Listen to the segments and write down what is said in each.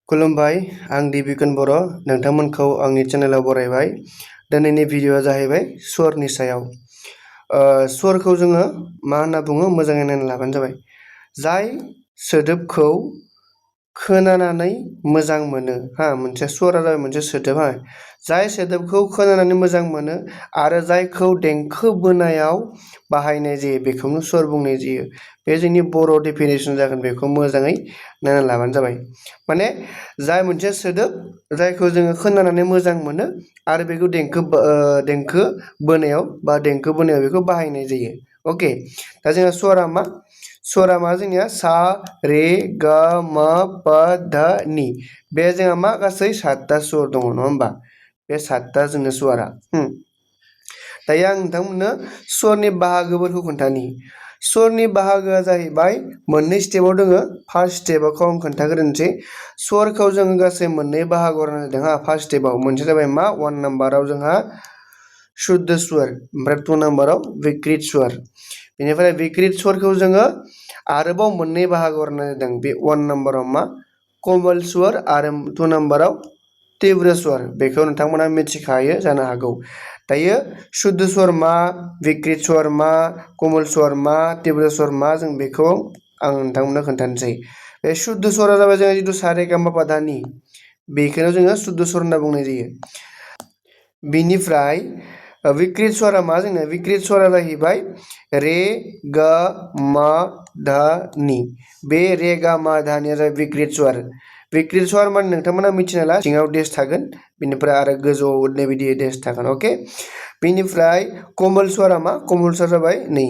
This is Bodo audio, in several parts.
खुलुमबाय आं दिबिकन बर' नोंथांमोनखौ आंनि चेनेलाव बरायबाय। दिनैनि भिडिअआ जाहैबाय स्वरनि सायाव। स्वरखौ जोङो मा होनना बुङो मोजाङै नायना लाबानो जाबाय। जाय सोदोबखौ खोनानानै मोजां मोनो मोनसे स्वरा जाबाय मोनसे सोदोब जाय सोदोबखौ खोनानानै मोजां मोनो आरो जायखौ देंखो बोनायाव बाहायनाय जायो बेखौनो स्वर बुंनाय जायो। बे जोंनि बर' डेफिनेसन जागोन, बेखौ मोजाङै नायना लाबानो जाबाय। माने जाय मोनसे सोदोब जायखौ जोङो खोनानानै मोजां मोनो आरो बेखौ देंखो बोनायाव बेखौ बाहायनाय जायो। अके, दा जोंहा स्वरा मा जोंनिया सा रे ग म प ध नि। बे जोंहा मा गासै 7ता स्वर दङ, नङा होमबा? बे 7ता जोंनो स्वरा। दायो आं नोंथांमोननो स्वरनि बाहागोफोरखौ खोन्थानि। स्वरनि बाहागोआ जाहैबाय मोननै स्टेपाव दोङो। फार्स्ट स्टेपखौ आं खोन्थाग्रोनोसै। स्वरखौ जोङो गासै मोननै बाहागोआव राननाय जादों। फार्स्ट स्टेपाव मोनसे जाबाय मा 1 नाम्बाराव जोंहा शुद्ध स्वर, ओमफ्राय 2 नाम्बाराव विकृत स्वर। बेनिफ्राय विकृत स्वरखौ जोङो आरोबाव मोननै बाहागोआव राननाय जादों। बे 1 नाम्बाराव मा कोमल स्वर आरो 2 नाम्बाराव तीव्र स्वर। बेखौ नोंथांमोना मिथिखायो जानो हागौ। दायो शुद्ध स्वर मा, विकृत स्वर मा, कोमल स्वर मा, तीव्र स्वर मा, जों बेखौ आं नोंथांमोननो खोन्थानोसै। बे शुद्ध स्वरा जाबाय जोंहा जिथु सा रे गा मा पा धा नि, बेखौनो जोङो शुद्ध स्वर होनना बुंनाय जायो। बिनिफ्राय विकृत स्वरा मा जोंना? विकृत स्वरा जाहैबाय रे ग म ध नि। बे रे ग म ध निया जाबाय विकृत स्वर। विकृत स्वर माने नोंथांमोना मिथिना ला, सिङाव देश थागोन, बिनिफ्राय आरो गोजौआव ओरैनो बिदि देश थागोन। अके, बिनिफ्राय कोमल स्वरा मा? कोमल स्वरा जाबाय नै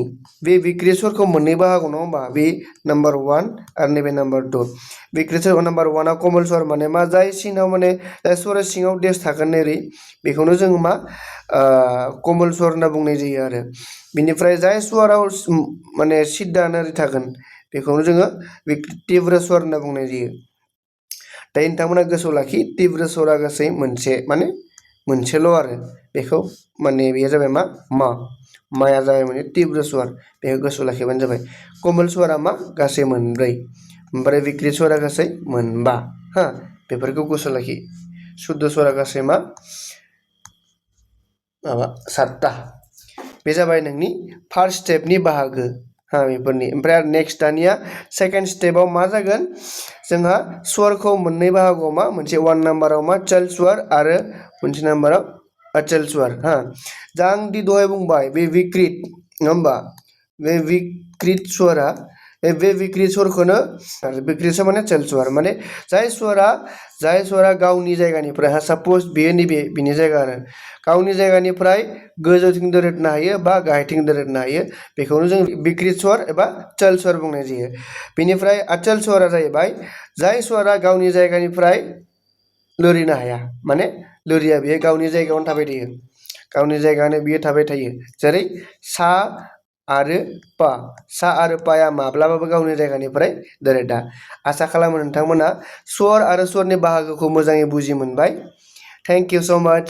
बे विकृत स्वरखौ मोननै बाहागोआव, नङा होमबा? बे नाम्बार 1 आरो नैबे नाम्बार 2। विकृत स्वर नाम्बार 1 कोमल स्वर माने मा? जाय सिङाव माने जाय स्वरा सिङाव देश थागोन ओरै, बेखौनो जों मा कोमल स्वर होनना बुंनाय जायो आरो। बिनिफ्राय जाय स्वराव माने सिद्धानो ओरै थागोन बेखौनो जोङो तीव्र स्वर होनना बुंनाय जायो। दायो नोंथांमोना गोसोआव लाखि, तीव्र स्वरा गासै मोनसेल' आरो बेखौ माने बेयो जाबाय मा माया जाबाय माने तीव्र स्वर। बेखौ गोसोआव लाखिबानो जाबाय। कोमल स्वरा मा? गासै मोनब्रै। ओमफ्राय विकृत स्वरा गासै मोनबा। बेफोरखौ गोसोआव लाखि। शुद्ध स्वरा गासै मा 7ता। बे जाबाय नोंनि फार्स्ट स्टेपनि बाहागो बेफोरनि। ओमफ्राय आरो नेक्स्ट दानिया सेकेन्ड स्टेपाव मा जागोन? जोंहा स्वरखौ मोननै बाहागोआव मोनसे 1 नाम्बाराव मा चल स्वर आरो मोनसे नाम्बाराव अचल स्वर। दा आं दि दहाय बुंबाय बे विकृत, नङा होमबा? बे विकृत स्वरा, बे विकृत स्वरखौनो विकृत स्वर माने चल स्वर, माने जाय स्वरा गावनि जायगानिफ्राय साप'ज बेयो नैबे बिनि जायगा आरो गावनि जायगानिफ्राय गोजौथिं दोरोदनो हायो बा गाहायथिं दोरोदनो हायो, बेखौनो जों विकृत स्वर एबा चल स्वर बुंनाय जायो। बेनिफ्राय अचल स्वरा जाहैबाय जाय स्वरा गावनि जायगानिफ्राय लोरिनो हाया, माने लोरिया, बेयो गावनि जायगायावनो थाबाय थायो, गावनि जायगायावनो बियो थाबाय थायो। जेरै सा आरो पाया माब्लाबाबो गावनि जायगानिफ्राय दोरोदा। आसा खालामो नोंथांमोना स्वर आरो स्वरनि बाहागोखौ मोजाङै बुजि मोनबाय। थेंक इउ स' माच।